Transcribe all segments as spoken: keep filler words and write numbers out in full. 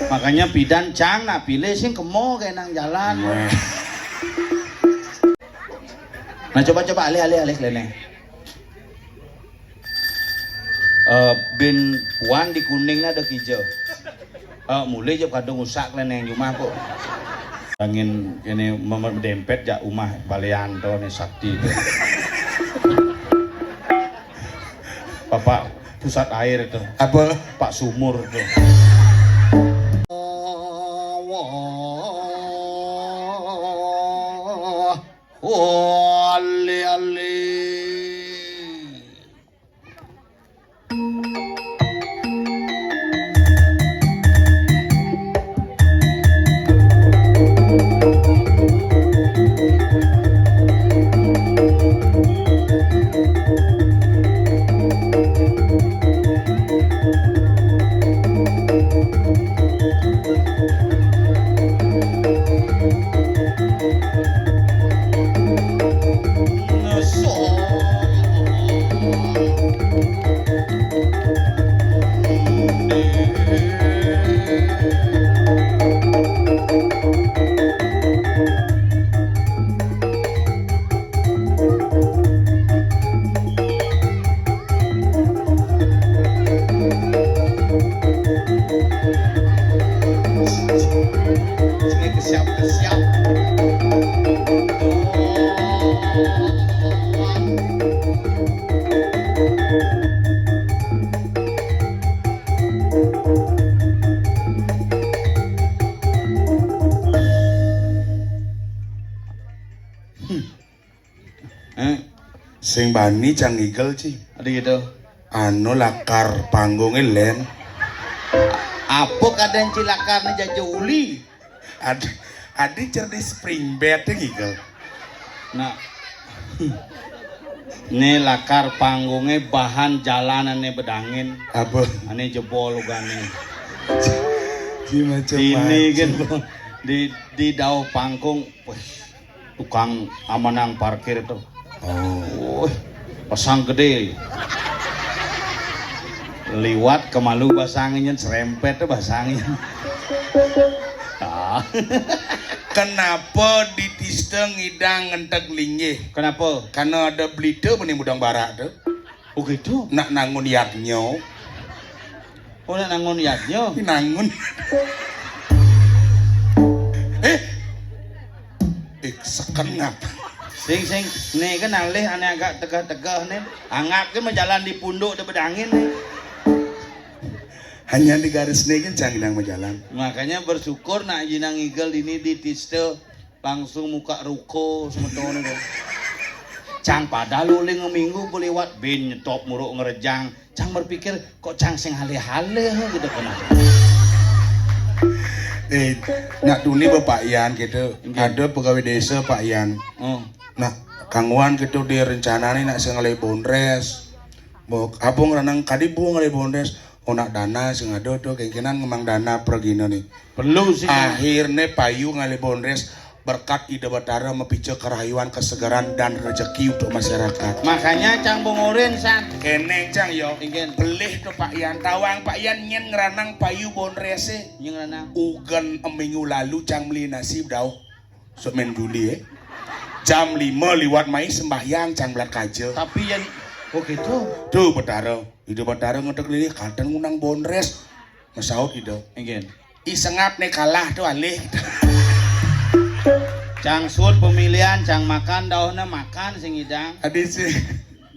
Makanya pidan cang nak pilih sing kemo kayak nang jalan. Nah, coba-coba alih-alih alih kene. Eh, bin puan di kuning ada kija. Eh, mulai je kadung usak kene yang jumah kok. Angin ini dempet jak umah balian to nih sakti to. Bapak pusat air itu. Apa? Pak sumur itu. Eh, sing bani cang ngigel, Ci. Ada gitu. Anu lakar panggungnya len. Apa kadang ci lakar nih jaja uli? Ad, adi cerdi spring bed ngigel. Nah. Nih lakar panggungnya bahan jalanannya bedangin. Apa? Ane jebol ugane. Ci macam ini kan di di dau pangkung. Wih, tukang amanang parkir itu. Oh. Wih, pasang gede. Liwat kemalu basangin serempet tuh basangin. Ah. Kenapa di Tista ngidang ngenteg linggih? Kenapa? Karena ada berita bani mudang barak tu. Oh gitu. Nak nangun yadnya. Oh, nak nangun yadnya. Nangun. Eh, eh, sekenap. Sing sing, nih kan alih ane agak tegah-tegah nih. Anggap ke majalan di punduk de bedangin nih. Hanya di garis nih kan cang idang majalan. Makanya bersyukur nak jinang igel ini di Tista langsung muka ruko semeton itu. Cang pada luling minggu beliwat bin nyetop muruk ngerejang. Cang berpikir kok cang sing halih-halih gitu kan. Eh, nak tuni Bapak Yan gitu. Nggih. Ada pegawai desa Pak Yan. Oh. Nah, kangguan gitu di rencana nih nak sing ngalih bondres. Bok, abung ranang kadi bu ngalih bondres. Oh, nak dana sing ada tuh kengkenan ngemang dana pergina nih. Perlu sih. Akhirnya payu ngalih bondres berkat Ida Batara mapica karayuan, kesegaran dan rezeki untuk masyarakat. Makanya cang bongorin san. Kene cang yo. Ingin. Pelih tuh Pak Yan, tawang Pak Yan nyen ngeranang payu bondres e. Nyen ngeranang. Ugen minggu lalu cang beli nasi bedauh. Sok main juli eh. Jam lima liwat mai sembahyang cang belat kaja. Tapi yang oh gitu. Tuh Batara, Ida Batara ngetek lili katen ngundang bondres. Masaut Ida. Ingin. I sengap nih kalah tuh alih. Cang sud pemilihan, cang makan dauhna makan sing idang. Adi sih.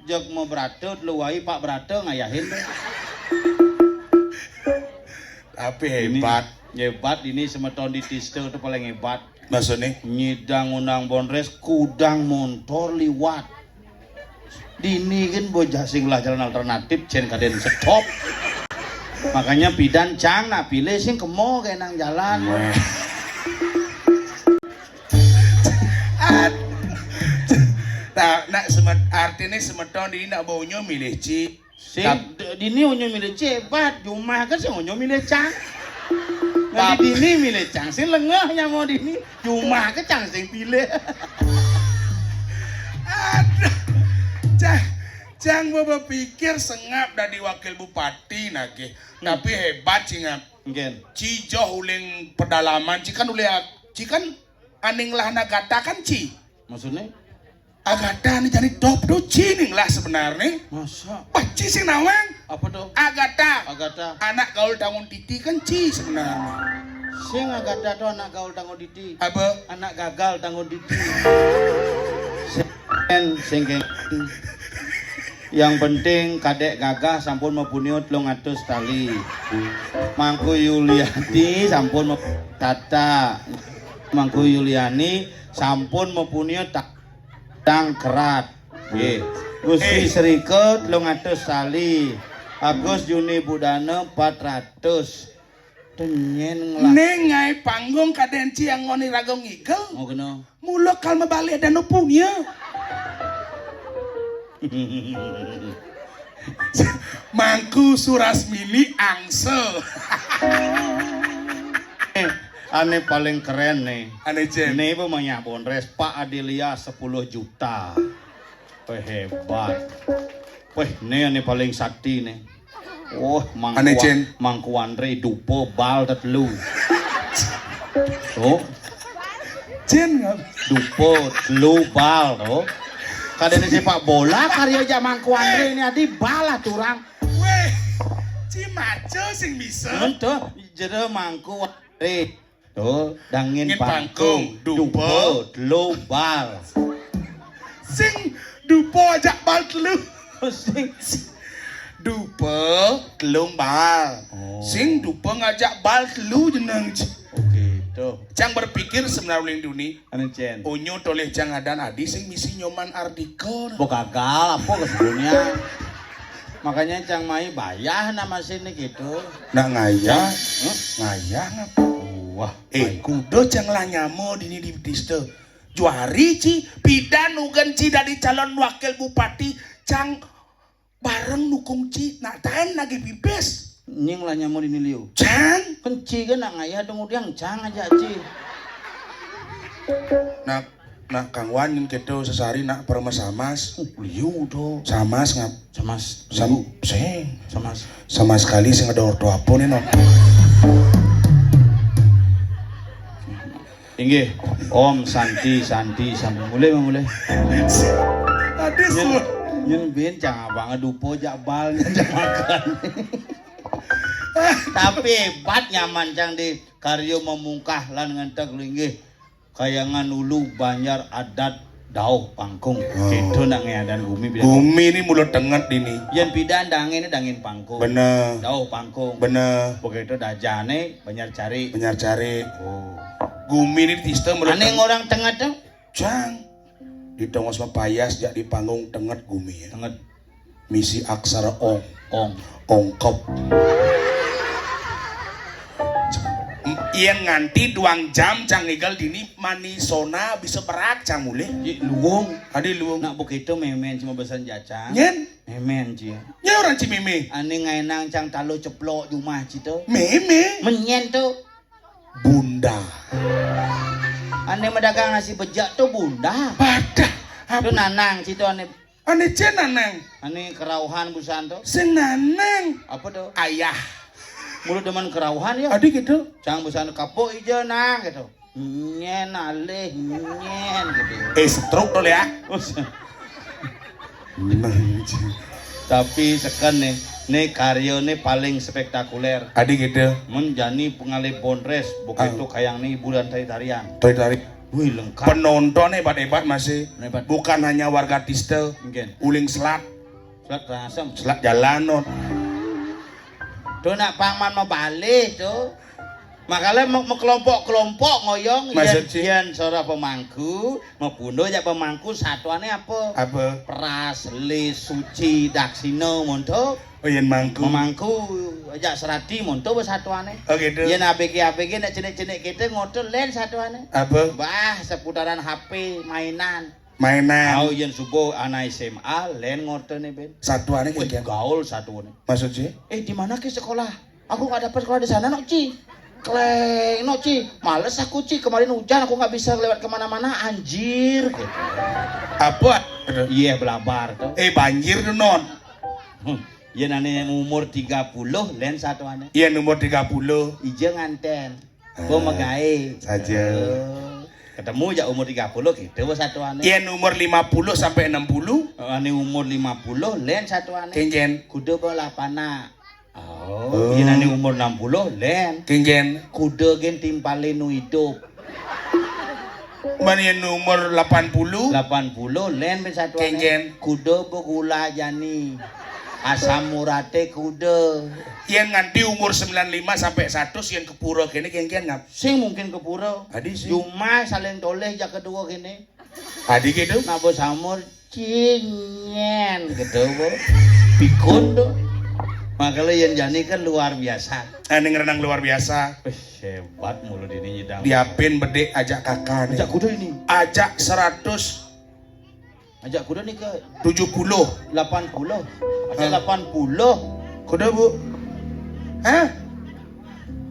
Jek mau beratut lu wai Pak Berata ngayahin tuh. Tapi ini hebat. Hebat ini semeton di Tista tuh paling hebat. Maksudnya? Nyidang undang bondres kudang montor liwat. Dini kan bocah sing lah jalan alternatif cen kaden stop. Makanya pidan cang nak pilih sing kemo kayak nang jalan. Nah, nak semet, artinya semeton dini nak baunya milih Ci. Sing dini onyo milih cebat, jumah ke sing onyo milih cang. Nanti dini milih cang, sing lengeh nyamo dini, jumah ke cang sing pilih. Aduh, cang, cang mau berpikir sengap dari wakil bupati nagih, tapi hebat singap. Nggih. Ci joh uling pedalaman, ci kan uling, ci kan ané ngelah Agatha kan ci. Maksudnya? Agatha né jani top to ci né ngelah sebenarné. Masa? Wah, ci sing nawang. Apa to? Agatha. Agatha. Anak gaul tanggung titi kan ci sebenarné. Sing Agatha to anak gaul tanggung titi. Apa? Anak gagal tanggung titi. Sing, sing. Yang penting kadék gagah sampun mapunia telung atus tali. Mangku Yuliati sampun map-, tata. Mangku Yuliani sampun mapunia ta-, tangkerat. Nggih. Gusti Eh. Srika telung atus tali. Agus Juni Budana empat ratus. Tenyén ngelah. Ning ngaé panggung kadén ci anggon iraga ngigel. Oh, kena. Mula kal mabalik dana punia. Mangku Surasmini angsa. Eh, ané paling keren né. Ané, Cén. Né apa banyak bondres, Pak Adelia sepuluh juta. Wah, hebat. Wah, né ané paling sakti né. Oh, Mangku, Ané, Cén. Mangku André dupa bal tetelu. Oh. Cén, ngap? Dupa telu bal to. Kadéné sepak bola karya jak Mangku André né adi bal aturang. Wéh, ci maca sing bisa. Ento jero Mangku André. To, dangin Ngin pangkung, pangkung, dupa, dupa, telu bal. Sing dupa ajak bal telu. Sing dupa telung bal. Oh. Sing dupa ngajak bal telu jeneng. Oke, to. Cang berpikir sebenarné uling duni. Anu, Cén. Unyu tolih cang adan adi sing misi Nyoman Ardika. Bo gagal apa ke sebelumnya? Makanya cang mai bayah nama sini gitu. Nak ngayah, Cang? Hah? Ngayah ngapa? Wah, eh, baik. Kuda cang lah nyama dini di dista. Juari ci, pidan ugan ci dadi calon wakil bupati, cang bareng nukung ci, nak taén lagi pipis. Nying lah nyama dini liu. Cang? Kan ci kan nak ngayah dong udiang cang aja ci. Nak, nak Kang Wan nying kéto sesari nak perma samas. Uh, liu to. Samas ngap. Samas. Sam-, sing. Samas. Sama sekali sing ada orto apa né, Nok? Inggih. Om Santi, Santi, Santi. Mulih, mulih. Tadi nyén, semua. Nyén bin cang abang dupa jak bal nyén cang makan. Tapi hebat nyaman cang di karya memungkah lan ngenteg linggih. Kayangan Ulu Banjar adat dauh pangkung. Oh. Kéto nak ngaé adan gumi bilang. Gumi né mula tenget dini. Yén pidan dangin né dangin pangkung. Bener. Dauh pangkung. Bener. Begitu dajané Banjar Cari. Banjar Cari. Oh. Gumi né dista mula ané tenget. Orang tenget to? Cang. Di tongos mapayas jak di panggung tenget gumi ya. Tenget. Misi aksara ong. Ong. Ongkep. Yén nganti duang jam cang ngigel dini mani sona bisa berak cang mulih. Ci luung. Adi luung. Nak begitu mémén cuma besan jacang. Nyén? Mémén ci. Nyén orang ci mémé. Ané ngaénang cang taluh ceplok jumah ci to. Mémé. Menyén to. Bunda. Ané madagang nasi bejek to bunda. Padah. To apa? Nanang ci to ané. Ané cén nanang. Ané kerauhan busan to. Sing nanang. Apa to? Ayah. Mula demen kerauhan ya. Adi gitu. Cang busan kapuk ija nang gitu. Nyén alih nyén gitu. Eh, stroke to ya. Nang ci. Tapi seken né, né karya né paling spektakuler. Adi gitu. Mun jani pengalih bondres, begitu kayang né hiburan tari-tarian. Tari-tari. Wih, lengkap. Penonton hebat-hebat masih. Hebat. Bukan hanya warga Tista. Mungkin. Uling selat. Selat Rangasem. Selat jalan, non. To nak pangman mabalih to. Makanya me-, mekelompok-kelompok ngoyong. Maksud yén, ci? Yén sora pemangku, mapundo jak pemangku satuané apa? Apa? Pras, lis, suci, daksina, monto. Oh, yén mangku. Pemangku, jak serati, monto satuané. Oh, gitu. Yén A B G, A B G nak cenik-cenik kita ngoto lén satuané. Apa? Bah, seputaran H P, mainan. Mainan. Au yén subuh anak S M A lén ngortene ben. Satuane wih, gitu ya. Gaul satuane. Maksud sih? Eh, di mana ke sekolah? Aku nggak dapat sekolah di sana, Nok Ci. Kleng, Nok Ci. Males aku, Ci. Kemarin hujan, aku nggak bisa lewat kemana-mana, anjir. Gitu. Apa? Iya, belabar tuh. Eh, banjir tuh, Non. Hmm. Yén ané umur tiga puluh, lén satuané. Yén umur tiga puluh. Ija nganten. Bo Ah, magaé. Saja. Oh. Ketemu jak umur tiga puluh gitu bo satuané. Yén umur lima puluh sampai enam puluh. Ané umur lima puluh, lén satuané. Kéngkén. Kuda bo lapana. Oh, Oh. Yén ané umur enam puluh, lén. Kéngkén. Kuda gén timpalé nu idup. Mén yén umur lapan puluh. Lapan puluh, lén pin satuané. Kéngkén. Kuda bo gula jani. Asam uraté kuda. Yén nganti umur sembilan lima sampai seratus, yén ka pura kéné kéngkén ngap? Sing mungkin ka pura. Adi sing. Jumah saling tolih jak kedua kéné. Adi gitu. Nak bo samur, cingén gitu bo. Pikun tuh. Makanya yén jani kan luar biasa. Ané ngranang luar biasa. Wih, hebat mulu dini nyidang. Diapin bedik ajak kakak nih. Ajak kuda ini. Ajak seratus. Ajak kuda nih ke tujuh puluh. Delapan puluh. Ajak Hah? Delapan puluh. Kuda, Bu? Hah?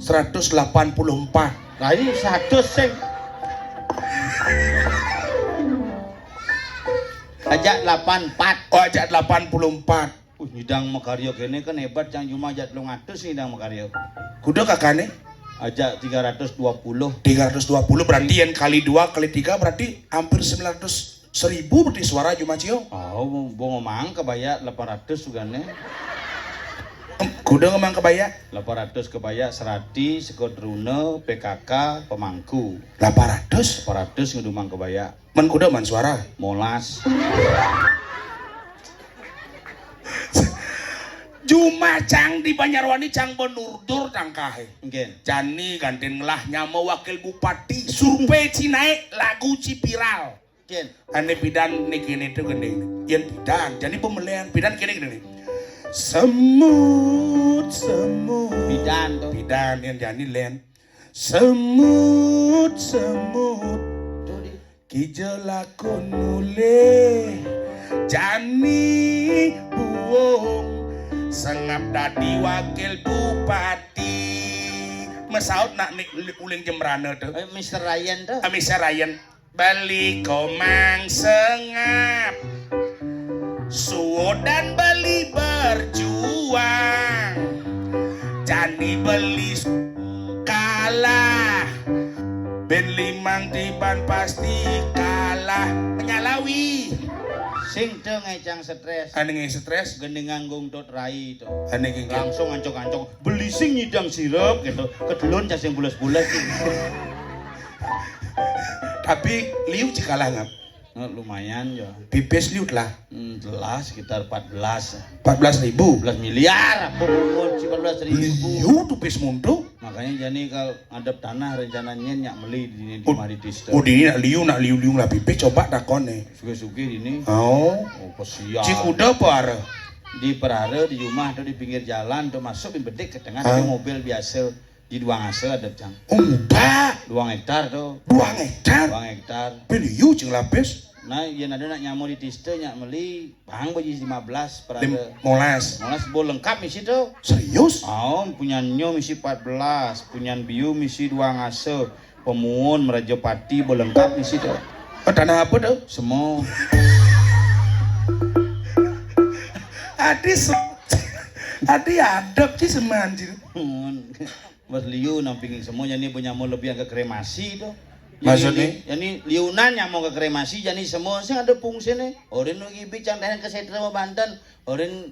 Seratus delapan puluh empat. Lah, ini seratus sing. Ajak delapan empat. Oh, ajak delapan puluh empat. Uh, nyidang makarya kéné kan hebat, cang cuma ajak telung atus nyidang makarya. Kuda kakané? Ajak tiga ratus dua puluh. Tiga ratus dua puluh, berarti yén kali dua, kali tiga, berarti hampir sembilan ratus, seribu berarti suara cuma, Cio. Oh, bo ngomong kebaya delapan ratus juga nih. Em, kuda ngomong kebaya? Delapan ratus kebaya, serati, sekodruna, P K K, pemangku. Delapan ratus? Delapan ratus ngedumang kebaya. Mén kuda mén suara? Molas. Jumah cang di Banjarwani cang benurdur tangkahé. Nggih. Jani gantin ngelah nyama wakil bupati. Survei cinaé lagu ci viral. Nggih. Ané pidan niki nitu gending. Yén pidan, jani pemeléan pidan kéné gini. Semut, semut. Pidan tuh. Pidan yén jani lén. Semut, semut. Tuh di. Kija lakon mulih jani buung sengap dadi wakil bupati. Mesaut nak ni uling jembrana tu. Eh, Mister Ryan tu. Ah, Mister Ryan. Beli komang sengap. Suudan beli berjuang. Jani beli kalah. Ben limang tiban pasti kalah. Menyalawi. Sing tu ngecang stres. Ané nge stres. Gending nganggung dot rai tu. Ané nge. Langsung ancok-ancok. Beli sing nyidang sirup gitu. Kedelon cang sing bules-bules gitu. Tapi liu ci kalah ngap. Nah, lumayan ya. Pipis liu lah. Hmm, telah sekitar empat belas. Empat belas ribu. Empat belas miliar. Apa umur si empat belas ribu? Liu tu pis muntu. Makanya jani kalau ngadep tanah rencananya nyak meli di sini di Ud-, mari dista. Udah ini nak liu, nak liu-liu lah pipis, coba takon nih. Suge-suge ini. Oh. Oh, kesian. Ci kuda apa ara? Di perara, di rumah atau di pinggir jalan tuh masuk di bedik ke tengah. Hah? Tapi mobil biasa. Di Duang Asa ada, Cang. Oh, muda. Duang hektar tu. Duang hektar? Duang hektar. Beli yu cing lapis. Nah, yén ada nak nyamo di tista, nyak meli, pang baji lima belas per ada. Lim-, molas. Molas bo lengkap misi tu. Serius? Oh, punyan nyo misi empat belas, punyan biu misi Duang Asa, Pemuun, Merajapati bo lengkap misi tu. Oh, tanah apa tu? Semua. Adi se-, adi adep ci seman ci. Pemuun. Bos liu nang pingin semua, jani punya mau lebih ke kremasi tu. Jani Maksudnya? Li-, jani liunan nyamo ke kremasi, jani semua sing ada fungsinya. Orin nu gibi cang dahan ke setra banten. Orin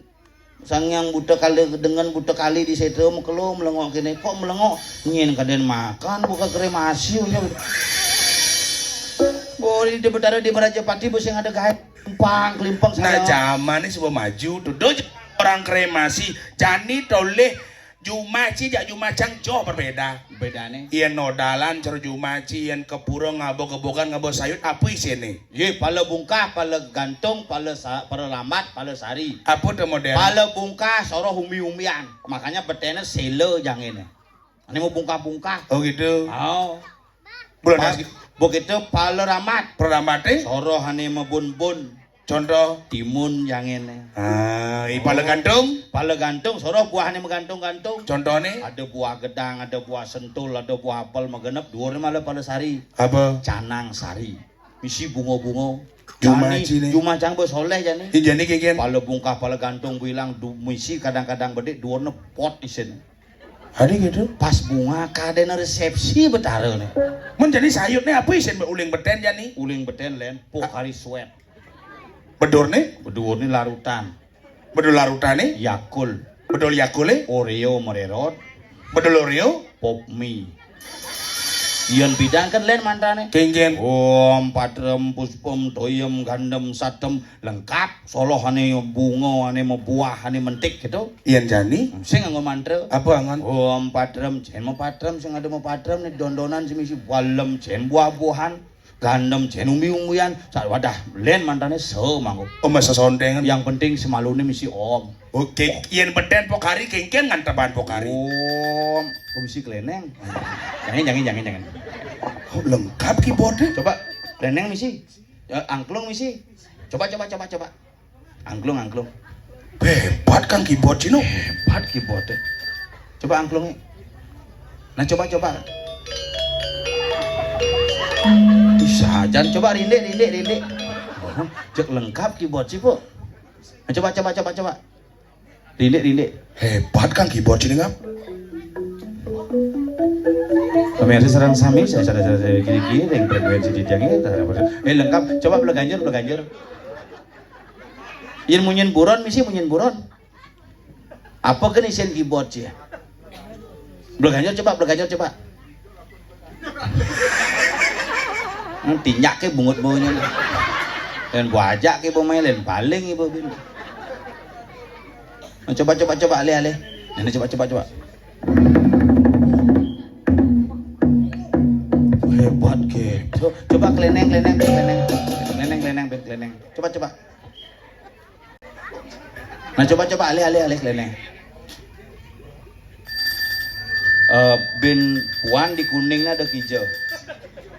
sang yang buta kali dengan buta kali di setra mekelo melengok kene. Kok melengok? Nyen kaden makan buka kremasi punya. Orin di betara di Merajapati bos yang ada gaet. Kelimpang, kelimpang. Nah, sana. Zaman ni semua maju tu. Do orang kremasi. Jani toleh Jumah ci jak jumah cang joh berbeda. Bedane? Yen nodalan cara jumah ci, yen ke pura ngabo gebogan, ngabo sayut, apa isine? Ye, pala bungkah, pala gantung, pala sa-, pala lambat, pala sari. Apa tu model? Pala bungkah soroh umbi-umbian. Makanya betene sela jangene. Ane mau bungkah-bungkah. Oh gitu. Oh. Bulan Pa-, nasi. Begitu pala rambat. Pala rambat, eh? Soroh ane mebun-bun. Contoh? Timun jangene. Ah, i pala gantung? Pala gantung, soroh buahne menggantung-gantung. Contohne? Ada buah gedang, ada buah sentul, ada buah apel megenep, duurne malah pala sari. Apa? Canang sari. Misi bunga-bunga. Jumah Jani, cine. Jumah cang be soleh jani. Ih, jani kengken. Pala bungkah, pala gantung bilang, du-, misi kadang-kadang bedik, duurne pot isin. Ade gitu. Pas bunga, kadene resepsi Betara ne. Men jani sayutne apa isin uling beten jani? Uling beten len, Pocari Sweat. Bedurne? Bedurne larutan. Bedul larutane? Yakult. Bedul Yakule? Oreo mererot. Bedul Oreo? Pop Mie. Yen bidang kan len mantrane. Kengken. Om padrem puspem toyem gandem satem lengkap. Solohane bunga, ane mebuah, ane mentik gitu. Yen jani? Sing nganggo mantra. Apa angan? Om padrem, jen mepadrem, sing ada mepadrem nih dondonan sing misi balem, jen buah-buahan. Gandem jen umbi-umbian, sa-, wadah, len mantrane se mangko. Oh, masa sondengan. Yang penting semalune misi om. Oke, yen beten Pocari kengken nganteban Pocari. Om, om misi kleneng. Jangan, jangan, jangan, jangan. Oh, lengkap keyboardnya. Coba kleneng misi. Ya, angklung misi. Coba, coba, coba, coba. Angklung, angklung. Hebat Kang Keyboard cino. Hebat keyboard. Coba angklung. Nah, coba, coba. Ih, sajan, coba rindik, rindik, rindik. Oh, cek lengkap keyboard sih, Bu. Nah, coba, coba, coba, coba. Rindik, rindik. Hebat Kang Keyboard cino ngap. Pemirsa sareng sami, saya sadaya, sadaya, kiri-kiri, yang frekuensi di tiang ini, eh, lengkap. Coba beleganjur, beleganjur. Yen munyin buron, misi munyin buron. Apa kan isin keyboard sih? Beleganjur coba, beleganjur coba. Hmm, tinjak ke bungut baunya. Dan buajak ke pemain, dan paling ibu bin. Nah, coba, coba, coba, alih, alih. Nah, coba, coba, coba. Hebat ke. Co-, coba keleneng, keleneng, keleneng. Keleneng, keleneng, ben keleneng. Coba, coba. Nah, coba, coba, alih, alih, alih, keleneng. Eh, bin puan di kuning ada hijau.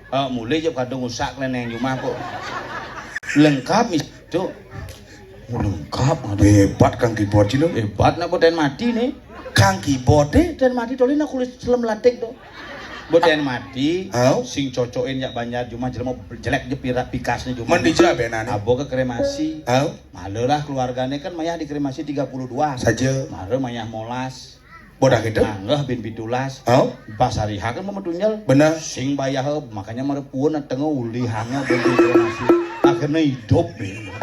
Eh, mulai je kadung usak keleneng jumah kok. Lengkap, mis-, Cuk. Lengkap, aduh. Hebat Kang Keyboard cino. Hebat nak boten mati nih. Kang Keyboard deh. Boten mati, tolina kulit selem latik tuh. Boten mati, au? Sing cocokin jak banjar jumah jelema jelek je pirak pikasnya jumah. Men dija benane. Abo ke kremasi. Au? Malah keluargane kan mayah dikremasi tiga puluh dua. Saja. Malah mayah molas. Bodah gitu? Nganggeh bin pitulas. Au? Pas hari H kan mau metunjel. Bener. Sing bayah, makanya malah puun tengah uli hanga bin pitulas. Akhirnya hidup bin.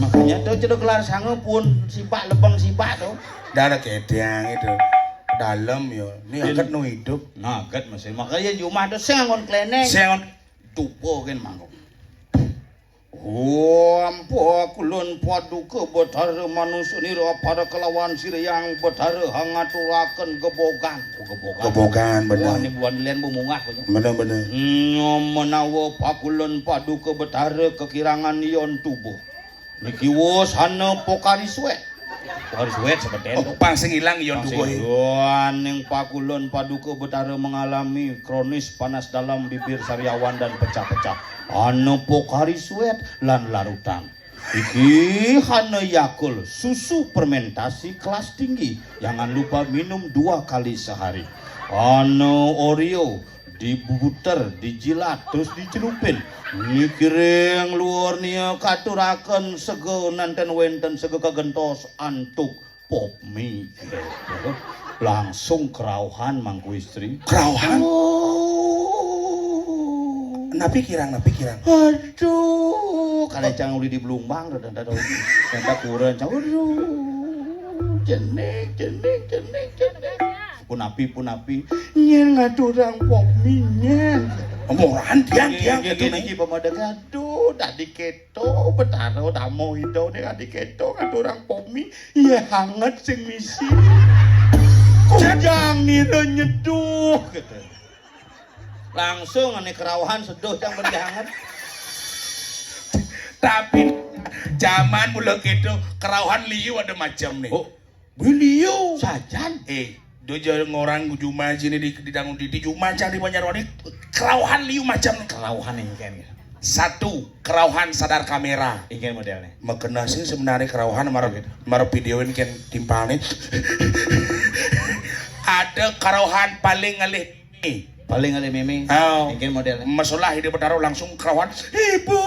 Makanya tuh cedok kelar sanga puun sibak lebeng sibak tuh. Darah ketiang itu. Dalam yo. Ini angkat nu hidup. Naget masih. Makanya jumah tuh sing anggon kleneng. Sing anggon tupo kan mangkok. Om pakulun paduka Betara manusa nira pada kelawan sira yang Betara hangaturaken gebogan. Oh, gebogan. Gebogan, bener. Wah, ini buan lian bumungah punya. Bener, bener. Hmm, menawa pakulun paduka Betara kekirangan yon tubuh. Niki wus hana Pocari Sweat. Pocari Sweat sebeten. Oh, pang sing ilang yon tubuh. Wah, ning pakulun paduka Betara mengalami kronis panas dalam bibir sariawan dan pecah-pecah. Ana Pocari Sweat lan larutan. Iki hana Yakult, susu fermentasi kelas tinggi. Jangan lupa minum dua kali sehari. Ana Oreo, dibuter, dijilat, terus dicelupin. Niki ring luar nia katuraken sega nanten wenten sega kagentos antuk. Pop Mie. Langsung kerauhan mangku istri. Kerauhan? Oh. Napi kirang, napi kirang. Aduh, kada cang uli di Belumbang, kada, kada, kada kurang, cang. Aduh, jenik, jenik, jenik, jenik. Punapi, punapi. Nyen ngaturang Pop Mie, nyen. Omongan tiang, tiang, niki, niki, niki, pamadegan. Aduh, dadi keto, Betara, damo ida, nih, dadi keto, ngaturang Pop Mie. Iya hanget sing misi. Kujang nira nyeduh gitu. Langsung ane kerauhan seduh cang beri hanget. Tapi zaman mula gitu kerauhan liu ada macam nih. Oh, beliau sajan. Eh, dojo ngorang jumah sini di, di dangun di, di jumah cang di Banjarwani kerauhan liu macam nih. Kerauhan yang kayak gitu. Satu, kerauhan sadar kamera. Inggih modelnya. Makena sih sebenarnya kerauhan marep, marep videoin kan timpalnya. Ada kerauhan paling ngalih ini. Paling ada meme. Oh. Mungkin model. Masalah hidup bertaruh langsung kerawan. Ibu,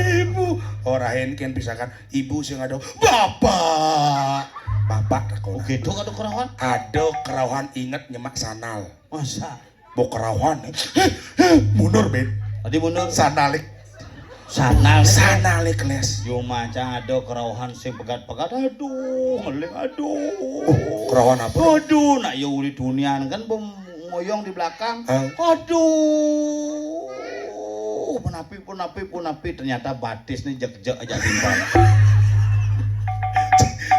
ibu. Orang kén pisakan. Ibu sing ada. Bapak. Bapak takon. Oke, itu ada kerawan. Ada kerawan inget nyemak sandal. Masa? Bok kerawan. Mundur, Ben. Tadi mundur. Sandalik. Sandal. Sandalik, Les. Yo macan ada kerawan sing pegat-pegat. Aduh, ngeling, aduh. Oh, kerawan apa? Aduh, nak yo uli dunia kan bem ngoyong di belakang. Hah? Aduh. Punapi, punapi, punapi. Ternyata batis nih jek-jek aja timbang.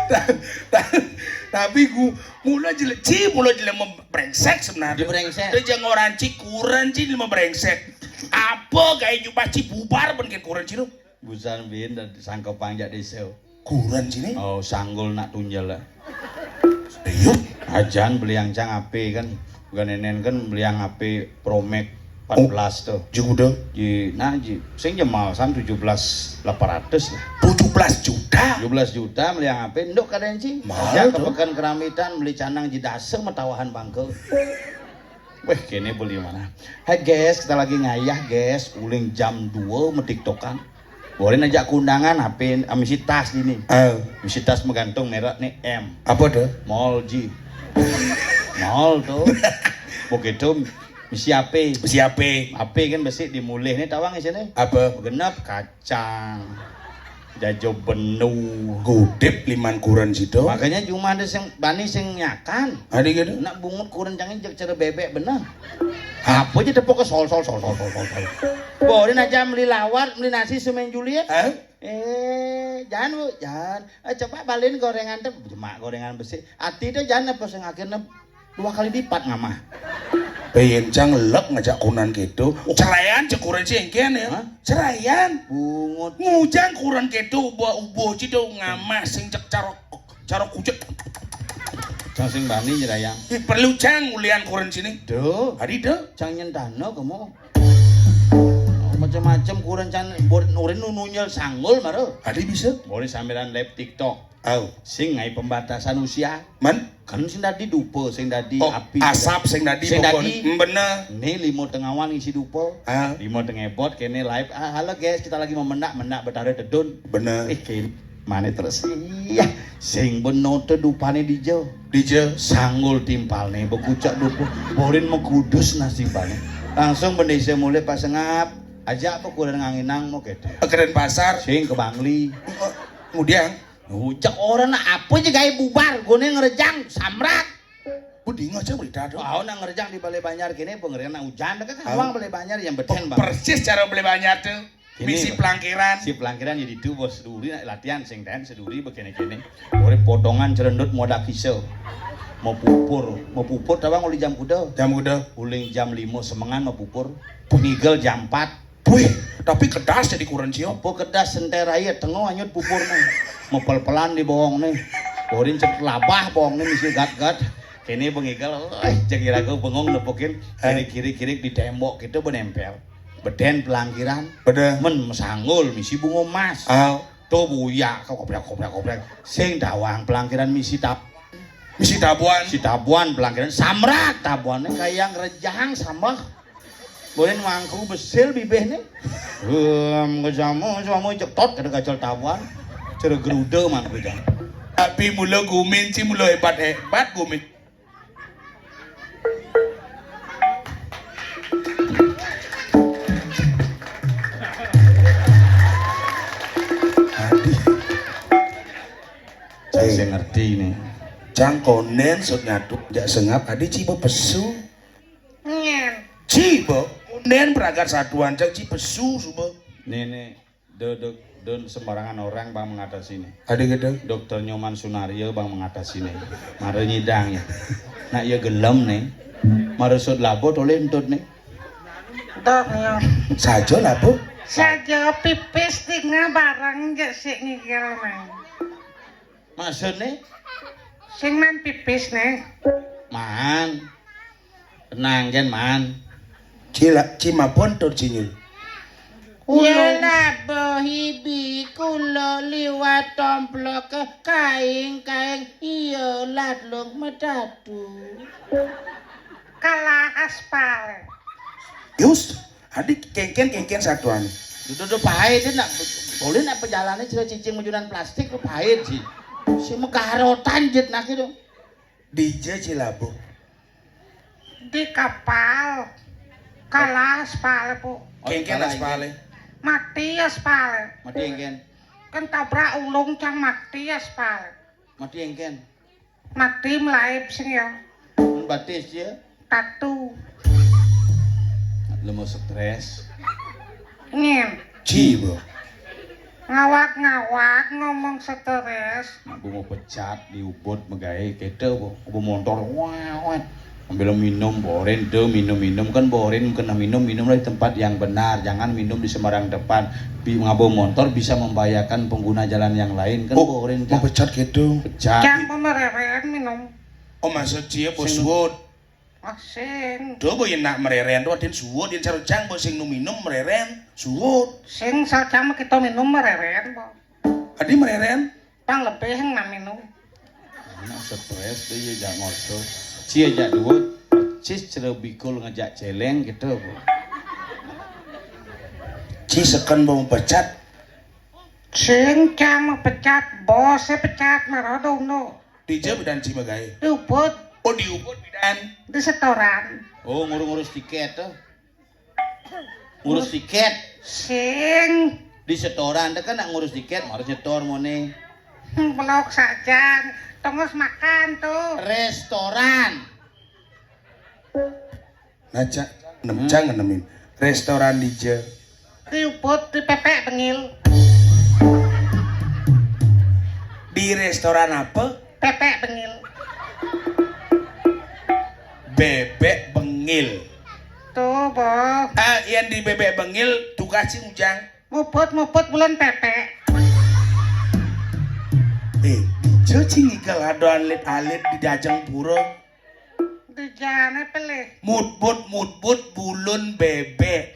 Ta-, ta-, tapi ku mula jelek, ci mula jelek mem-, brengsek sebenarnya. Dia brengsek. Dia jangan orang ci kuren ci lima brengsek. Apa gaya jubah ci bubar pun ke kuren ci tu? Busan bin dan sangka panjak desa. Kuren ci ni? Oh, sanggul nak tunjel lah. Iya. Ajan beli yang cang ape kan. Bukan nenen kan beli yang ape Promax empat belas tuh. Ji kuda. Ji, nah, ji. Sing jemal san tujuh belas delapan ratus lah. Tujuh belas juta? Tujuh belas juta beli yang ape. Nduk kadang ci. Mahal tuh. Ke pekan keramitan beli canang ji dasa metawahan bangke. Weh, kene beli mana? Hai guys, kita lagi ngayah guys. Uling jam dua metiktokan. Boleh najak ke undangan, H P, ah, misi tas ini. Oh. Misi tas menggantung merek nih M. Apa tuh? Mall ji. Mall tuh. Begitu misi H P. Misi H P. H P kan besi dimulih nih tawang di sini. Apa? Genep kacang. Jajo benu. Gudip liman kuren situ. Makanya cuma ada sing bani sing nyakan. Ada gitu? Nak bungut kuren cangin jek cara bebek bener. Apa aja tepuk ke sol sol sol sol sol sol sol. Boleh aja beli lawar, beli nasi semen Juliet. Hah? Eh, jangan bu, jangan. Eh, coba balikin gorengan tuh, cuma gorengan besi. Ati tuh jangan apa sing akhirnya dua kali lipat ngamah. Pengen cang lek ngajak kunan gitu. Ceraian cek kuren sih engken ya. Hah? Ceraian. Bungut. Ngujang kuren gitu, ubo-ubo ci do ngamah sing cek carok, carok kucek. Cang sing bani nyerayang. Ih, perlu cang ulian kuren sini. Duh. Hari deh. Cang nyentano kamu. Oh, macam-macam kuren can bor-, urin nu nunyel sanggul maro. Adi bisa. Boleh sambilan live TikTok. Au. Sing ngai pembatasan usia. Man? Kan sing dadi dupa, sing dadi. Oh, api. Asap sing dadi. Sing pokok dadi. Hmm, bener. Nih limo tengawan isi dupa. Ah. Limo tengebot kene live. Ah, halo guys, kita lagi mau mendak, mendak Betara Tedun. Bener. Eh, kene. Mana terus? Iya. Sing benote dupane dija. Dija. Sanggul timpalne bekucak dupa. Borin megudus nasibane. Langsung bendesa mulai pas sengap. Aja apa kurang nganginang mau gitu. Keren pasar. Sing ke Bangli. Kemudian? Ucek orang nak apa aja gaya bubar. Gone ngerejang samrak. Budi ngajak berita tu. Wah, nak ngerejang di Balai Banjar kene pengerian nak hujan dekat kan. Awang Balai Banjar yang beden bang. Persis cara Balai Banjar tu. Kene, misi pelangkiran. Si pelangkiran jadi tu bos seduri nak latihan sing ten seduri begini-gini. Ore potongan cerendut modak kiso. Mau pupur, mau pupur tawang uli jam kuda. Jam kuda. Uling jam lima semengan mau pupur. Penigel jam empat. Wih, tapi kedas jadi kuren sio. Apa kedas senterai tengok anyut pupur nih. Mepel-pelan di bawang nih. Borin cek labah bawang nih misi gat-gat. Kene bengigel, eh, jeng iraga bengong nepukin. Eh. Kiri-kiri di tembok kita benempel. Beden pelangkiran. Beden. Men mesanggul misi bunga emas. Ah. Tuh buya kau koprek koprek koprek. Sing dawang pelangkiran misi tap. Misi tabuan. Si tabuan pelangkiran samrak tabuannya kayak yang rejang sambah. Boleh mangku besil bibih nih. Em, kejamu, kejamu cetot kada kacau tabuan. Cara geruda mangku jang. Tapi mula gumin ci mula hebat-hebat gumin. Aduh. Saya ngerti nih. Cang konen sut nyatu jak sengap adi ciba pesu. Ngen. Ciba konen pragat satuan cang ci pesu suba. Nih, nih. Do, do, don sembarangan orang bang mengatasi nih. Ada gitu. Dokter Nyoman Sunario bang mengatasi nih. Mara nyidang ya. Nak ya gelem nih. Mara sut labo toleh entut nih. Dok ya. Saja labo. Saja pipis tinggal barang gak sih ngikir nih. Maksudnya? Sing man pipis nih. Man. Tenang kan man. Cila cima bontot sinyul. Kula labuh hibi kula liwat tomplok kaing-kaing iya latlung medadu. Kalah aspal. Yus, adik kengken kengken satuan. Dudu dudu pahit, nak boleh nak perjalanan cerita cicing majunan plastik tu pahit sih. Si megarotan jet nak itu. Dija Cilabuh. Di kapal. Kalah aspal, Bu. Kengken aspal. Mati aspal. Mati engken. Kan tabrak ulung cang mati aspal. Mati engken. Mati melaib sing ya. Batis ya. Tatu. Lemu stres. Nyen. Ci, Bu. Ngawak-ngawak ngomong stres. Aku mau pecat di ubud megai kita, Bu. Aku montor wawat. Ambil minum boren tuh, minum-minum kan boren kena minum, minumlah di tempat yang benar, jangan minum di sembarang tempat. Ngabo montor bisa membahayakan pengguna jalan yang lain kan. Oh, boren mau pecat gitu. Pecat. Cang pemereren minum. Oh, maksud cia bos. Ah, sing. Tuh, Bu, yen nak mereren tuh, adin suwud, yen sarujang, Bu, sing nu minum mereren, suwud. Sing sarujang mah kita minum mereren, Bu. Adi mereren? Pang lebih yang nak minum. Anak stres tuh, ya, jak ngorto. Cia jak duwut, cis cere bikul ngejak celeng gitu, Bu. Ci seken mau pecat. Sing cang mau pecat, bos saya pecat, marah dong, no. Dija bidan ci megai. Di ubud. Oh, di ubud bidan. Di setoran. Oh, ngurus-ngurus tiket tuh. Ngurus tiket. Sing. Di setoran tuh kan nak ngurus tiket, harus nyetor mone. Hmm, belok sajan. Tongos makan tuh. Restoran. Nah, cang, nem, cang nemin. Restoran dija. Di ubud, di pepek bengil. Di restoran apa? Pepek bengil. Bebek bengil. Tuh, boh. Ah, yang di bebek bengil tugas si ujang. Muput-muput bulan pepek. Eh, dija ci ngigal adoh alit-alit di dajeng pura. Di jane pelih. Mutbut-mutbut bulun bebek.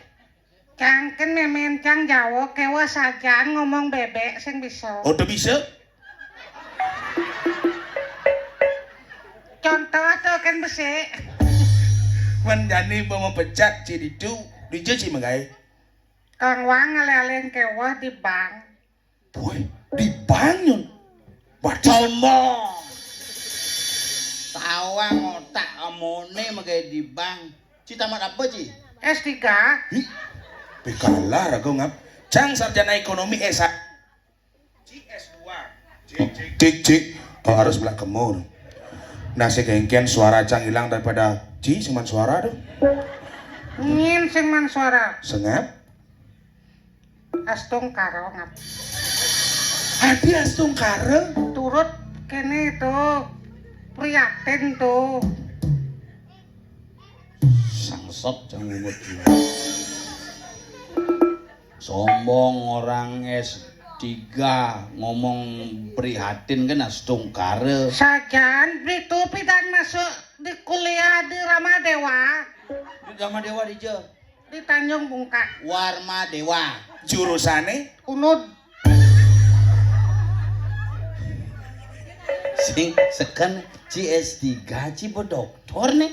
Cangken memen cang Jawa kewa sajan ngomong bebek sing bisa. Oh, tuh bisa? Contoh tuh kan besi. Menjani mau pecat ci ditu, dija ci megai. Kang Wang ngalih-alih kewa di bank. Boy, di bank, Nyun. Waduh. Sombong. Tawang otak amone megai di bank. Ci tamat apa, Ci? S tiga. Ih, bekalah aku ngap. Cang sarjana ekonomi S satu. Ci S dua. Cik, cik. Cik, cik. Oh, harus belak kemur. Nah, si kengken suara cang hilang daripada ci, sing man suara tuh. Ngin sing man suara. Sengap. Astungkara ngap. Adi Astungkara? Turut kene to prihatin to. Sangsot cang ngungut. Sombong orang S tiga ngomong prihatin kan Astungkara. Sajan Britu pidan masuk di kuliah di Ramadewa. Di Ramadewa dija? Di Tanjung Bungkak. Warma Dewa. Jurusane? Unud. Sing seken ci S tiga, ci bedoktor nih.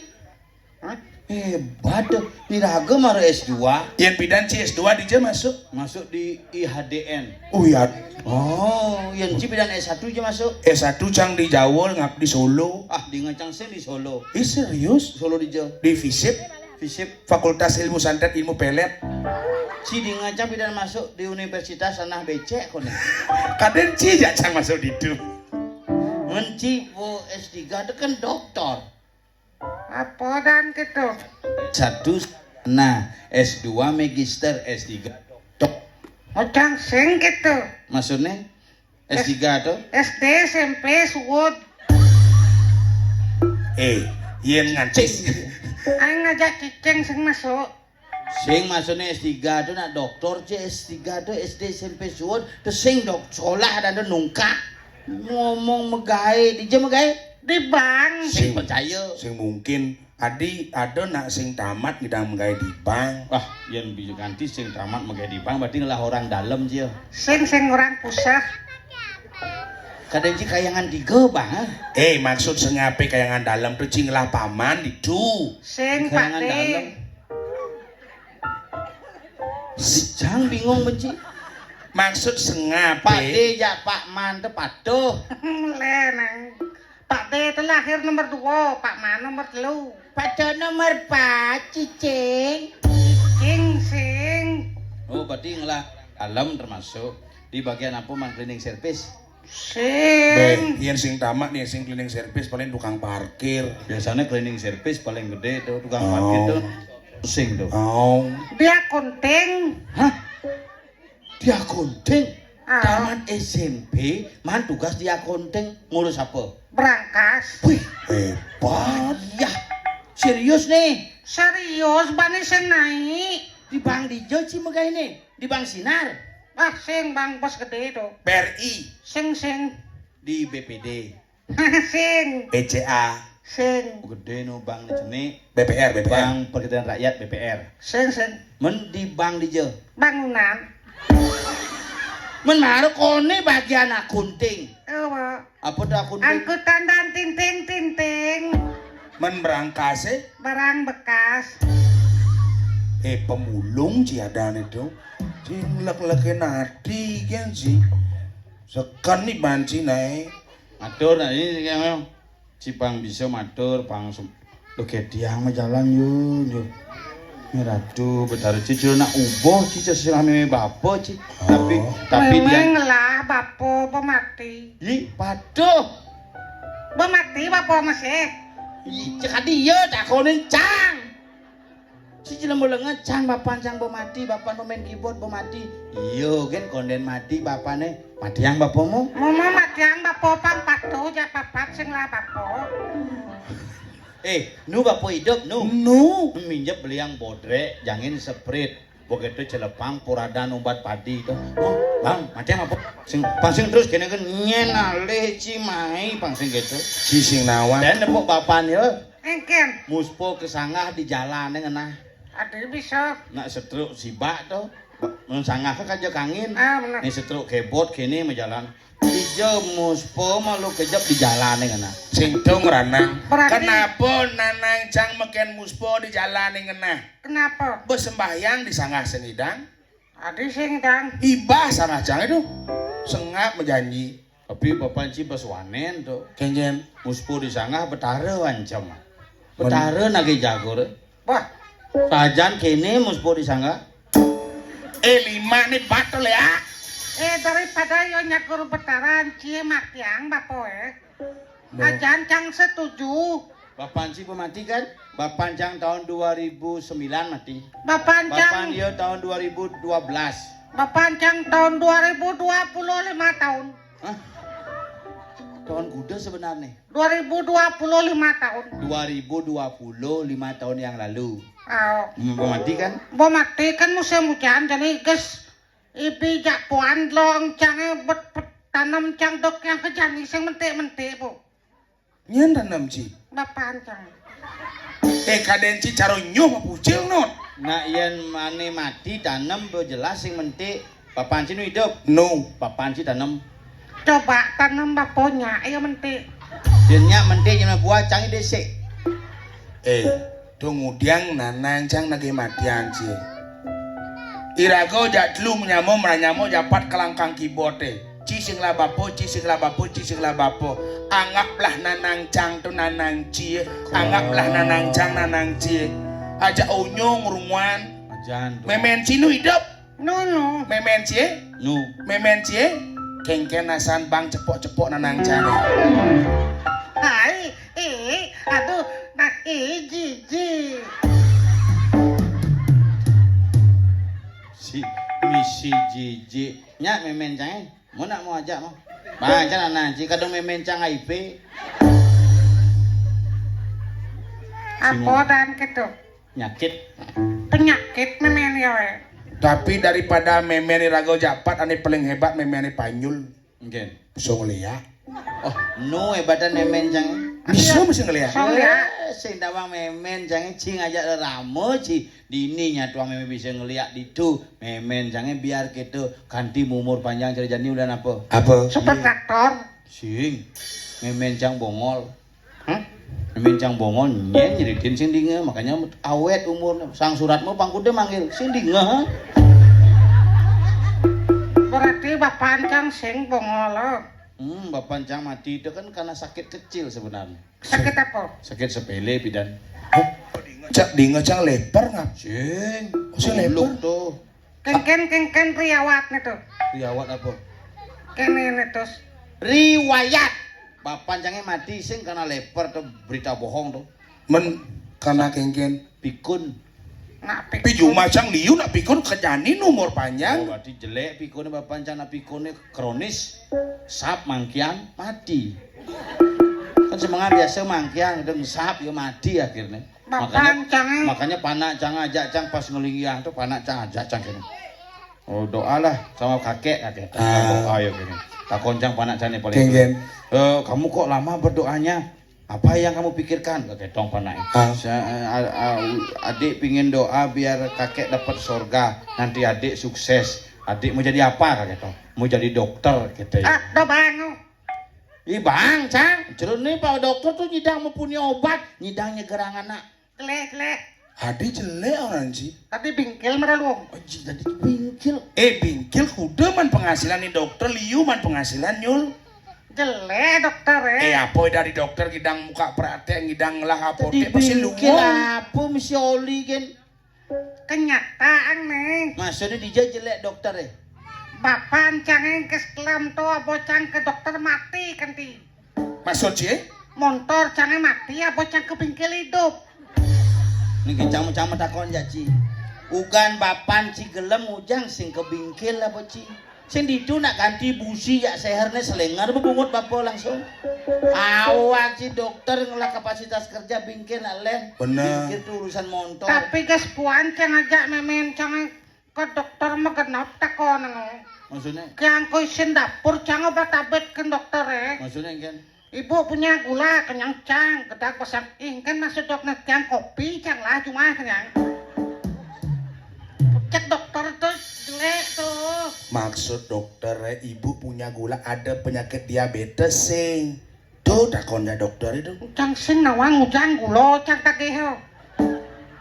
Hah? Hebat tuh. Iraga mara S dua. Yen pidan ci S dua dija masuk? Masuk di I H D N. Oh iya. Oh, yen ci pidan S satu aja masuk. S satu cang di Jawa, ngap di Solo. Ah, di ngecang sing di Solo. Ih, serius? Solo dija? Di FISIP. FISIP. Fakultas Ilmu Santet Ilmu Pelet. Ci di ngecang pidan masuk di universitas tanah becek kono. Kaden ci aja cang masuk ditu. Mun ci po S tiga itu kan doktor. Apa dan gitu? Satu, nah, S dua magister, S tiga doktor. Ojang sing gitu. Maksudnya? S tiga tuh? S D, S M P, suwud. Eh, yen nganti. Aing ngajak cicing sing masuk. Sing maksudnya S tiga tuh nak doktor, cek S tiga tuh S D, S M P suwud, tuh sing dok sekolah dan tuh nungkak. Ngomong megai, dija megai? Di bank. Sing percaya. Sing mungkin. Adi, ada nak sing tamat ngidang megai di bank. Wah, yen bisa ganti sing tamat megai di bank, berarti ngelah orang dalam, cia. Sing, sing orang pusat. Kadén ci kayangan tiga, Bang. Eh, maksud sengapé kayangan dalem to, ci ngelah paman ditu. Sing, Kayangan Pakdé. Dalem. Cang bingung, Benci. Maksud sengapé? Pakdé, ya, Pakman to patuh. Lénang. Pakdé to lahir nomor dua, Pakman nomor telu. Patuh nomor empat, cicing. Cicing, sing. Oh, berarti ngelah dalem termasuk. Di bagian apa, Man, cleaning service? Sing. Béh, yén sing tamak nih, sing cleaning service paling tukang parkir. Biasanya cleaning service paling gedé to, tukang Oh. parkir to sing to. Oh. Di akunting. Hah? Di akunting? Ah. Tamat S M P, Man tugas di akunting. Ngurus apa? Berangkas. Wih, hebat. Iya. Serius nih? Serius, bané sing naik. Di bank dija ci megahiné? Di bank Sinar? Ah, sing bank bos gedé to. B R I. Sing, sing. Di B P D. Sing. B C A. Sing. Gedé no bank di sini. B P R, B P R. Bank Pegadaian Rakyat, B P R. Sing, sing. Men di bank dija? Bangunan. Men mara koné bagian akunting. Apa? Apa to akunting? Angkutan dan tinting-tinting. Men berangkasé? Barang bekas. Eh, pemulung ci adané to. Ci nglek-nglekké nadi kén ci. Seken nih banci naé. Matur, nah, ini yang ci pang bisa matur, pang sem-, lho, gé tiang mah jalan, yo, yo. Ini Ratu Betara ci, jero nak ubuh ci, sesirah mémé bapa ci. Tapi, Oh. tapi Mémé dia ngelah bapa, apa mati? Ih, patuh. Apa mati bapa masih? Ih, cek dia, takonin cang. Si jelema lenga, cang bapan cang bo mati, bapan pemain keyboard bo mati. Iya, kan kondén mati bapané. Matiang bapamu? Mama matiang bapa pang patuh, jak papat sing lah bapa. Eh, nu bapa idup, nu? Nu. Minjep beliang bodrek, jangin seprit. Begitu celepang puradan umbat padi to. Oh, Bang, matiang apa? Sing, pang sing terus kéné kan nyén alih ci mai, pang sing gitu. Ci sing nawang. Dan nepuk bapan ya. Engkén. Muspa kesanggah di jalané ngenah. Adi bisa. Nak setruk sibak to. Mun sanggah ka kaja kangin. Ah, bener. Né setruk keyboard kéné majalan. Dija muspa malu kejep di jalané ngenah. Sing to ngranang. Berarti Kenapa nanang cang mekén muspa di jalané ngenah? Kenapa? Besembahyang di sanggah sing idang. Adi sing idang. Ibah sanggah cang itu. Sengap majanji. Tapi bapan ci bas wanén to. Kéngkén. Muspa di sanggah betara ancam. Betara nagih jagur. Wah. Sajan kéné muspa di sanggah. Eh, lima nih batul ya. Eh, daripada yo nyagur betara, ci matiang bapa, eh. Loh. Ajan cang setuju. Bapan ci pemati kan? Bapan cang tahun dua ribu sembilan mati. Bapan cang. Bapan dia tahun dua ribu dua belas. Bapan cang tahun dua ribu dua puluh lima tahun. Hah? Tahun kuda sebenarnya? Dua ribu dua puluh lima tahun. Dua ribu dua puluh lima tahun yang lalu. Oh. Mau mati kan? Mau mati kan musim hujan, jadi ges ibi jak puan dlong cangé bet, bet tanem cang dok yang kejani sing mentik-mentik, Bu. Nyén tanem ci? Bapan cang. Eh, kadén ci caro nyuh mapucil, Nut. Nak yén mané mati tanem, bo jelas sing mentik. Bapan ci nu idup? Nu. Bapan ci tanem. Coba tanem bapa nyak, ayo mentik. Yén nyak mentik, yén buah cang dhisik. Eh, to ngudiang nanang cang nagih matian ci. Iraga jak telu nyama, mranyama japat kelangkang keyboard-é. Ci sing lah bapa, ci sing lah bapa, ci sing lah bapa. Anggaplah nanang cang to nanang ci. Anggaplah nanang cang nanang ci. Aja onyong runguan. Ajan to. Mémén ci nu idup. Nu, nu. Mémén ci? Nu. Mémén ci? Kéngkén asan bang cepok-cepok nanang cang. Hai, eh, aduh, nak eh, jiji. Si misi jiji. Nyak mémén cang, eh. Mau nak mau ajak mau. Bang, cang anak ci kadung mémén cang I P. Apa dan gitu? Nyakit. Penyakit mémén ya, wé. Tapi daripada mémén raga japat, ané paling hébat mémén Panyul. Nggih. Bisa ngeliak. Oh, nu hébatan mémén cang. Bisa mesti ngeliak. Bisa ngeliak. Eh, sing tawang mémén cang, cing ajak rerama ci. Dini nyatuang mémén bisa ngeliak ditu. Mémén cang biar gitu. Kanti mumur panjang cara jani ulah apa? Apa? Super traktor. Sing, mémén cang bongol. Hah? Mémén cang bongol, nyén nyeritain sing dinga, makanya awét umurnya. Sang Suratma pang kuda manggil, sing dinga. Berarti bapak cang sing bongol. Hmm, bapak cang mati itu kan karena sakit kecil sebenarnya. Sakit apa? Sakit sepele, pidan. Hah? Cak dinga cang leper ngap? Sing. Oh, sing leper. Tuh. Kéngkén, kéngkén riwayat né tuh. Riwayat apa? Kéné né terus. Riwayat. Bapan cangé mati sing karena leper tuh, berita bohong tuh. Men karena kéngkén. Pikun. Nak pikun. Pi jumah cang liu nak pikun kejani umur panjang. Oh, berarti jelek pikun bapan cang, nak pikun kronis. Sap mangkian mati. Kan semangat biasa mangkian, udah ngesap ya mati akhirnya. Makanya, makanya panak cang ajak cang pas ngelinggih tuh, panak cang ajak cang gini. Oh, doalah sama kakek, kakek. Ah. Doa ya gini. Takon cang panak cang nih paling. Kéngkén. "Eh, kamu kok lama berdoanya? Apa yang kamu pikirkan?" Kakek tong panak. Ah. "Sa-, eh, a-, a-, adik pingin doa biar kakek dapat surga. Nanti adik sukses. Adik mau jadi apa?" Kakek tong. "Mau jadi dokter," gitu ya. Ah, doa bangun. Ih, Bang, Cang, jerone Pak Dokter tuh nyidang mempunyai obat, nyidang nyegerang anak. Jelek, jelek. Adi jelek orang, Ci. Tapi bingkil mara lu. Oh, Ci, tadi bingkil. Eh, bingkil kuda man penghasilan nih dokter, liu man penghasilan, Nyul. Jelek dokter, eh. Eh, apa dari dokter ngidang muka praktek, ngidang ngelah apotek, pasti lu. Bingkil apa mesti oli, Gen? Kenyataan, Neng. Maksudnya dija jelek dokter, eh? Bapak cangé ke sekelam to, abo cang ke dokter mati kanti. Maksud cie? Montor cangé mati, abo cang ke bingkil hidup. Nih, cang-cang takon ja, Ci. Ugan bapan Ci gelem ujang sing ke bingkil apa, Ci? Sing ditu nak ganti busi jak seherné selengar bebungut bapa langsung. Awak si dokter ngelah kapasitas kerja bingkil nak lén. Bener. Bingkil tuh urusan montor. Tapi gas puan cang ajak mémén cang ke dokter mah genep takon. Maksudnya? Kiang ko isin dapur cang obat abet ke dokter, eh. Maksudnya, Gen? Ibu punya gula, kenyang cang, gedag pasang ing, kan maksud dokter tiang kopi, cang lah cuma kenyang. Cek dokter tuh jelek tuh. Maksud dokter, eh, ibu punya gula, ada penyakit diabetes, sing. Tuh, takonnya dokter itu. Cang sing nawang ujang gula, cang tagih.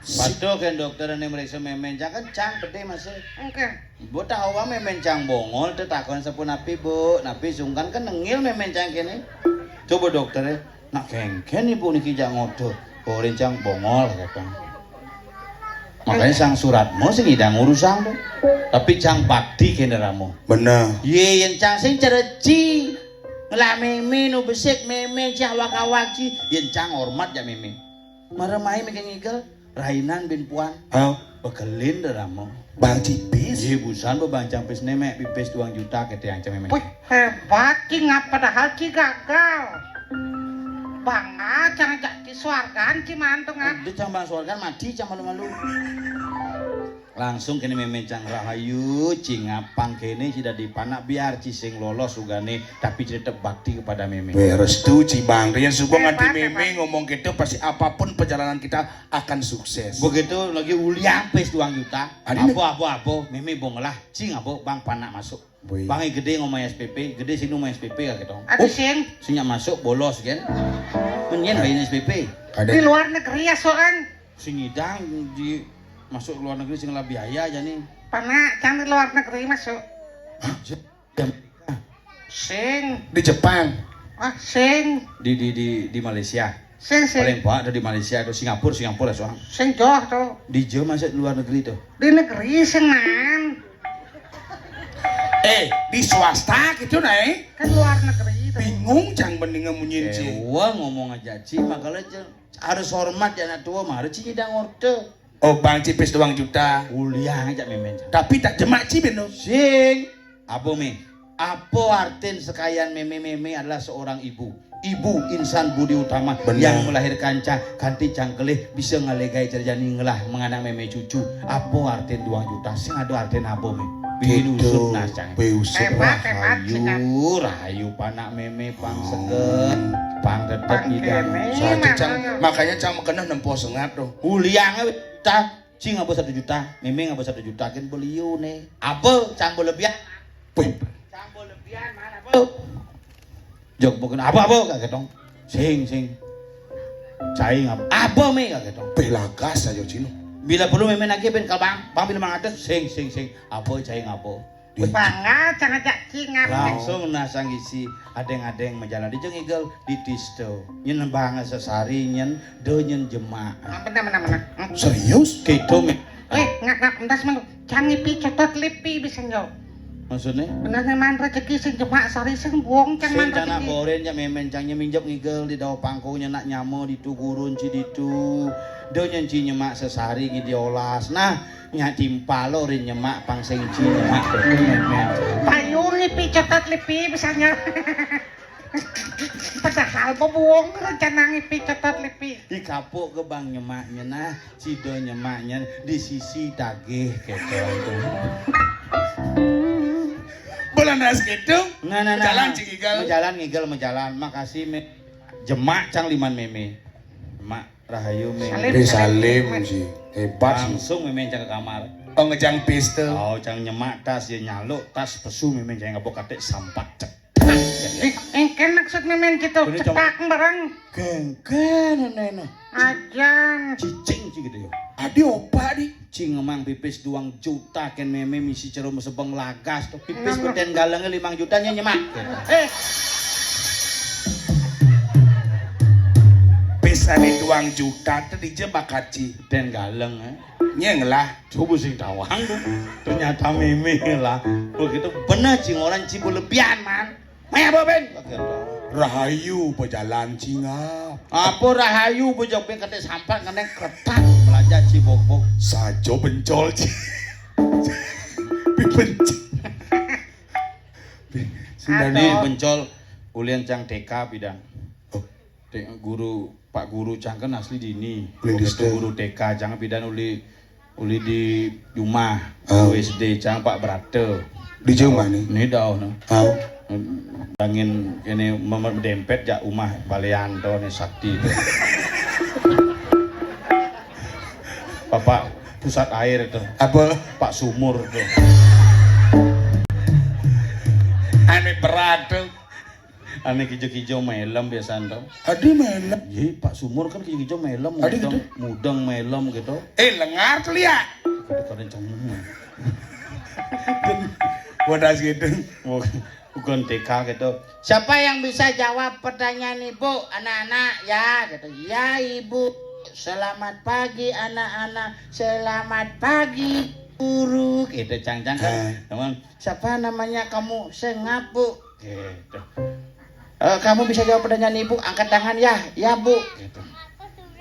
Patuh kan dokter ini meriksa mémén, cang kan cang pedih masih. Oke. Bu tahu apa mémén cang bongol, tuh takon sapunapi, Bu. Napi sungkan kan nengil mémén cang kene. Coba dokter, eh. Nak kéngkén ibu niki jak ngodo. Korin cang bongol, kata. Makanya sang Suratma sing ngidang urusan tuh. Tapi cang bakti kene ramo. Bener. Yé, yén cang sing cereci. Ngelah mémé nu besik mémé cah awak-awak ci. Yén cang hormat jak mémé. Mara mai méké ngigel, rainan bin puan. Au. Bekelin ramo. Bang Cipis. Yé, busan ba Bang Cipis né mék pipis duang juta kété yang cang mémé. Wih, hebat, Ci, ngap padahal Ci gagal. Bangga, cang jak Ci suargan, Ci mantung, ah. Udah cang bang suargan, mati cang malu-malu. Langsung kéné mémén cang rahayu, Ci ngapang kéné, Ci dadi panak biar Ci sing lolos ugané, tapi Ci tetep bakti kepada mémé. Weh, restu, Ci Bang. Rian subuh nganti mémé ngomong gitu, pasti apapun perjalanan kita akan sukses. Begitu lagi uliang pis duang juta. Adi apa, apa, apa, mémé bong lah, Ci ngapa, Bang, panak masuk. Bang, gedé ngomong S P P, gedé sing ngomong S P P ya gitu. Adi sing. Sing nyak masuk, bolos, kan? Menyén bayar S P P. Di luar negeri ya, soan. Sing ngidang di masuk luar negeri sing ngelah biaya aja nih. Panak, cang di luar negeri masuk. Hah? Di Amerika. Sing. Di Jepang. Ah, sing. Di, di, di, di Malaysia. Sing, sing. Paling banyak ada di Malaysia atau Singapura, Singapura soang. Sing jauh tuh. Di jauh masuk luar negeri tuh. Di negeri sing man. Eh, di swasta gitu, Nay. Kan luar negeri tuh. Bingung, cang mendingan munyin, Ci. Wah, ngomong aja, Ci, makanya, Ci, harus hormat ya anak tua, mari, Ci, ngidang order. Oh, Bang Cipis doang juta. Kuliah aja mémén. Tapi tak jemak Ci beno. Sing. Apa, Mé? Apa artin sekalian mémé-mémé adalah seorang ibu. Ibu insan budi utama yang melahirkan cang, kanti cang kelih bisa ngelegai cerjani ngelah menganak mémé cucu. Apa artin duang juta? Sing ada artin apa, Mé? Bini usut nah, cang. Bini usut. Hebat, hebat, rahayu, rahayu panak mémé pang segen, pang tetep ngidang. Makanya cang keneh nempo sengat dong. Kuliah, cang. Ci ngaba satu juta, mémé ngaba satu juta, kan beliau né. Apa? Cang belebihan. Wih. Cang belebihan, mana, apa? Jog bukan apa-apa kagak dong. Sing, sing. Cai ngapa? Apa me kagak dong. Belagas aja cino. Bila perlu mémé nagih ben ka bank, bank bila mangatus, sing, sing, sing. Apa cai ngapa? Bangga, jangan cak cingan. Langsung nah sang isi adeng-adeng majalan di jengigel di tisto. Nyen bangga sesari nyen do nyen jemak. Apa nama nama? Serius? Gitu me. Eh, ngak ngak entas melu. Cang ipi cetot lipi bisa nyo. Maksudnya? Bener nih man rezeki sing jemak sari sing buang cang man rezeki. Boren ya memen cang nyeminjok ngigel di dawa pangkungnya nak nyamo di tu gurun ci di tu. Do nyen ci nyemak sesari ngi diolas. Nah, nya timpal lo rin nyemak pang sing ci nyemak. Payung lipi cetot lipi misalnya. Padahal bebuang rencana ngipi cetot lipi. Di kapuk ke bang nyemaknya nah, cido nyemaknya di sisi tagih kecil tuh. Bulan ras gitu. Nah, nah, nah. Jalan cik igal. Jalan ngigel, jalan. Makasih me. Jemak cang liman mémé. Mak Rahayu, Mé. Salim, salim, salim. Salim, Ji. Hebat, Ji. Langsung mémé cang ke kamar. Oh, ngejang pistol. Oh, cang nyemak tas, ya nyaluk tas pesu mémé cang ngabok katik sampat cek. Eh, engken maksud mémé gitu. Cepak barang. Kengken, nena. Ajan. Cicing, Ji, gitu ya. Adi opak, Di. Cing emang pipis duang juta ken mémé misi cero mesebeng lagas tuh. Pipis beten galengnya limang juta nya nyemak. Eh. Pisane duang juta tuh dije bakat ci. Beten galeng, eh. Nyeng lah. Coba sing tawang tuh. Ternyata mémé lah. Begitu bener cing orang cibu lebihan man. Maya apa, Ben? Rahayu pejalan cingap. Apa rahayu bejok ben kate sampat ngeneng kretak belajar cibokbok. Sajo bencol ci. Bencol. Sindani bencol ulian cang T K pidan. Oh. Guru Pak Guru cang kan asli dini. Guru T K cang pidan uli Uli di rumah, oh. U S D cang Pak Brata. Di rumah nih. Ini dah, no. Oh. Dangin ini mem- dempet jak rumah balian tuh nih sakti tuh. Bapak pusat air tuh. Apa? Pak Sumur tuh. Ane berat tuh. Ane kijo-kijo melem biasaan tau. Adi melem. Iya, Pak Sumur kan kijo-kijo melem, adi mudeng, gitu. Mudeng melem gitu. Eh, lengar tuh liat. Kadang-kadang cengeng. Wadah gitu. Bukan, bukan T K gitu. Siapa yang bisa jawab pertanyaan ibu, anak-anak? Ya, gitu. Ya, ibu. Selamat pagi, anak-anak. Selamat pagi, guru. Gitu, cang-cang kan. Teman, siapa namanya kamu? Sengap, Bu. Gitu. Eh, kamu bisa jawab pertanyaan ibu, angkat tangan ya, ya Bu. Gitu.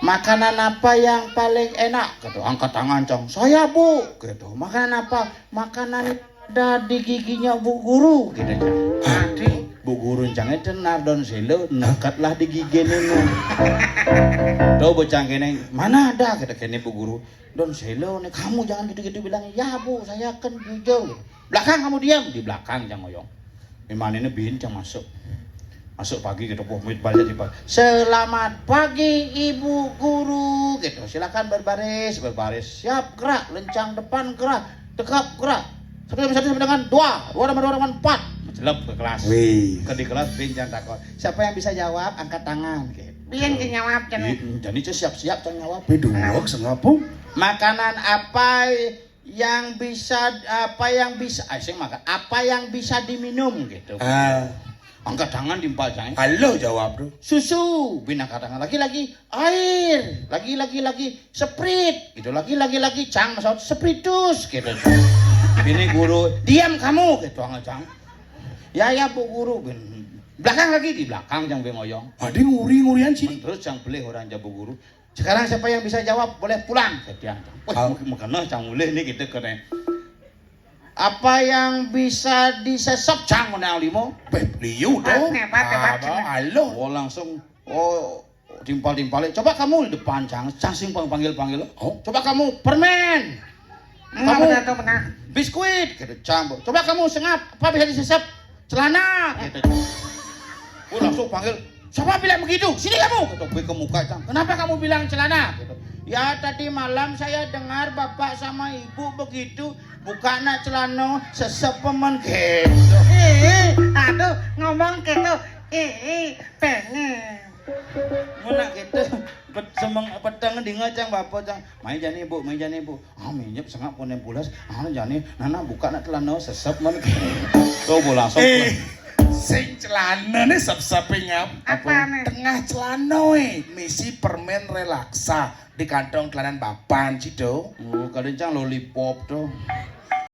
Makanan apa yang paling enak? Gitu. Angkat tangan cang. Saya Bu. Gitu. Makanan apa? Makanan ada di giginya Bu Guru. Gitu cang. Adi. Bu Guru cang itu nardon selo, nekatlah di gigi nunu. Tuh bocah kene, mana ada kata kene Bu Guru. Don selo nih kamu jangan gitu-gitu bilang ya Bu, saya kan jujur. Belakang kamu diam, di belakang cang ngoyong. Iman ini bin cang masuk. Masuk pagi gitu, boh mit balik di pagi. Selamat pagi Ibu Guru gitu. Silakan berbaris, berbaris. Siap gerak, lencang depan gerak, tegap gerak. Satu sampai satu sampai dengan dua, dua tambah dua dengan empat. Celep ke kelas. Wih. Ke di kelas bin cang takon. Siapa yang bisa jawab angkat tangan gitu. Bin ke nyawab cang. Jadi siap-siap cang nyawab. Beduk sengapung. Makanan apa yang bisa apa yang bisa ah, sing makan apa yang bisa diminum gitu. Ah. Angkat tangan timpal cang. Halo jawab tuh. Susu, bin angkat tangan lagi lagi air, lagi lagi lagi sprit, gitu lagi lagi lagi cang maksud spiritus gitu. Bini guru, diam kamu gitu angkat cang. Ya ya Bu Guru bin. Belakang lagi di belakang cang bin ngoyong. Adi nguri ngurian sini. Terus cang pelih orang jabu guru. Sekarang siapa yang bisa jawab boleh pulang. Jadi, wah, mungkin mengkena cang ulih nih gitu kena. Apa yang bisa disesep cang menang limo? Beh, liu dong. Hebat, hebat, hebat. Halo. Oh, langsung. Oh, timpal-timpal. Coba kamu di depan cang, cang sing panggil-panggil. Oh. Coba kamu permen. Kamu benar tuh benar. Biskuit, gitu cang. Coba kamu sengap, apa bisa disesep? Celana gitu. Oh, langsung panggil, siapa bilang begitu? Sini kamu gitu. Gue ke muka cang. Kenapa kamu bilang celana gitu? Ya tadi malam saya dengar bapak sama ibu begitu buka nak celana sesep pemen gitu. Ih, aduh ngomong gitu. Eh, eh, pengen. Ngono gitu. Pet semeng peteng dinga cang bapa cang. Mai jani, Bu, mai jani, Bu. Ah, minyep sengap koné pulas. Ah, jani nana buka nak celana sesep men. Tuh bola sok. Eh, sing celana nih sep-sepe ngap. Apa nih? Tengah celana eh misi permen relaksa di kantong celana bapan situ. Oh, kadang cang lollipop tuh.